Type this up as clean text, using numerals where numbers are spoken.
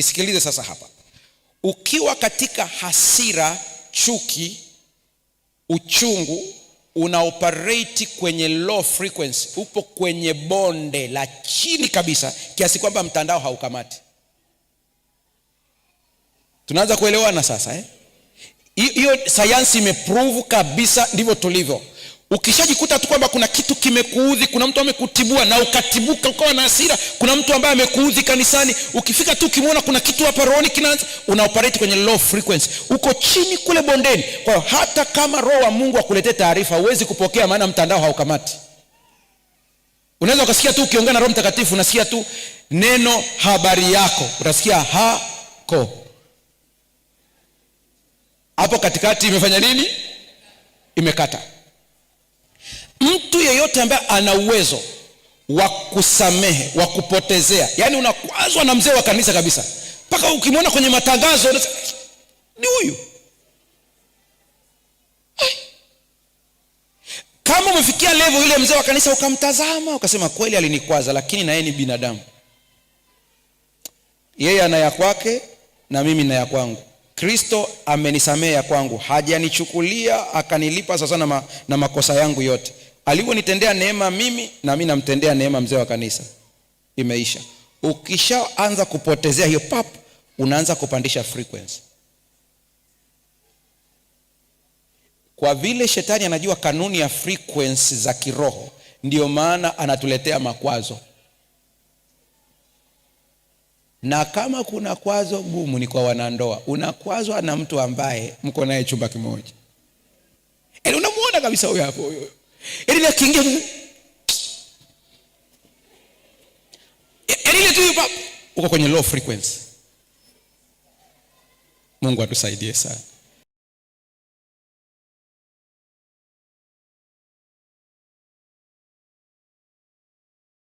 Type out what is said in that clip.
Nisikilize sasa hapa. Ukiwa katika hasira, chuki, uchungu, una operate kwenye low frequency, upo kwenye bonde la chini kabisa, kiasi kwamba mtandao haukamati. Tunaanza kuelewana sasa, eh? Hiyo sayansi imeprove kabisa, ndivyo tulivyo. Ukishajikuta tu kwamba kuna kitu kimekuudhi, kuna mtu amekutibua na ukatibuka ukawa na hasira, kuna mtu ambaye amekuudhi kanisani, ukifika tu ukimwona kuna kitu hapa rohoni kinaanza, una operate kwenye low frequency, uko chini kule bondeni. Kwa hiyo hata kama Roho wa Mungu akuletee taarifa, huwezi kupokea, maana mtandao haukamati. Unaweza ukasikia tu ukiongea na Roho Mtakatifu, unasikia tu neno habari yako, utasikia hako hapo katikati imefanya nini? Imekata. Mtu yeyote ambaye ana uwezo wa kusamehe, wa kupotezea, yaani unakwazwa na mzee wa kanisa kabisa, mpaka ukimwona kwenye matangazo unasema ni huyu. Kama umefikia level yule mzee wa kanisa ukamtazama ukasema kweli alinikwaza, lakini na yeye ni binadamu, yeye ana ya kwake na mimi na ya kwangu. Kristo amenisamehe ya kwangu, hajanichukulia akanilipa sasa na makosa yangu yote. Alivyonitendea neema mimi, na mimi namtendea neema mzee wa kanisa. Imeisha. Ukishaanza kupotezea hiyo pap, unaanza kupandisha frequency. Kwa vile shetani anajua kanuni ya frequency za kiroho, ndio maana anatuletea makwazo. Na kama kuna kwazo gumu ni kwa wanandoa. Unakwazwa na mtu ambaye mko naye chumba kimoja, yaani unamuona kabisa huyo hapo huyo, yaani akiingia, yaani ile tu uko kwenye low frequency. Mungu atusaidie sana.